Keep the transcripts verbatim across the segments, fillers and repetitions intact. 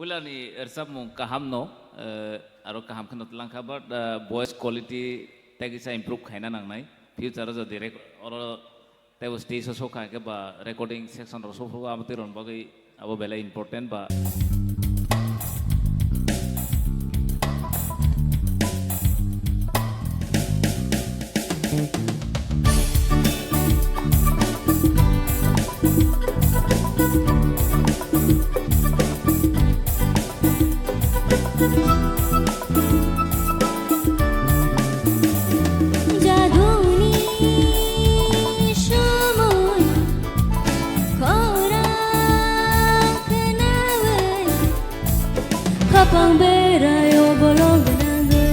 Puilani rwchapmung kaham no, eh, aro kaham kheno twlang kha, but, eh, voice quality tei kisa improve khaina nangnai. Future o jodi rec-, oro teibo stage o sokha khe ba recording section rok sokha, abo twi rwna bagwi abo belai important ba. Jaduni somoi khorang khnawi, khapang berai o bolong gwnangwi.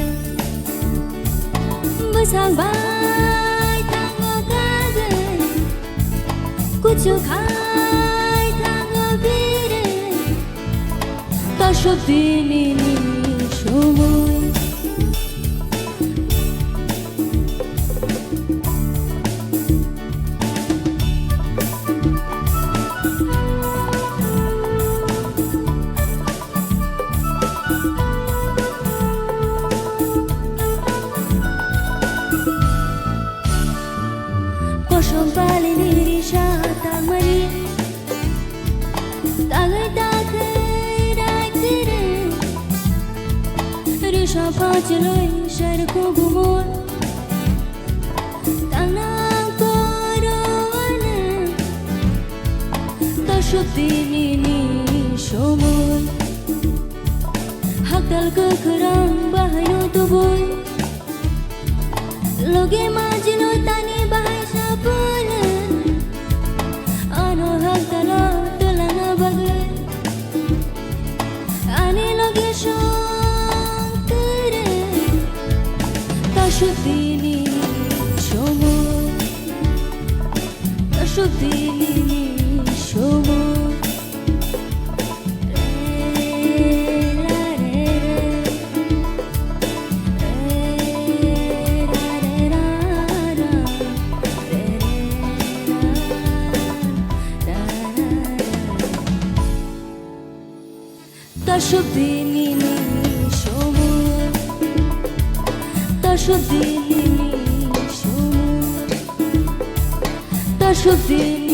Bwsang bai thango kagwi, kuchuk hai thango birwi. Tasuk dinini somoi. Kosom palini risa tangmani. Tagwi tagwi rai tiri. Risa pachloi sar kugumor. Tangnang koro ane. Tasuk dinini somoi. Haktal kwkhwrang bahaino tubui. Loge majilo tani bahai sapule. Ano haktalo tulana bagwi. Ani loge song tere. Tasuk dini somoi. Tasuk dini somoi. Tasuk dinini somoi. Tasuk dinini somoi. Tasuk din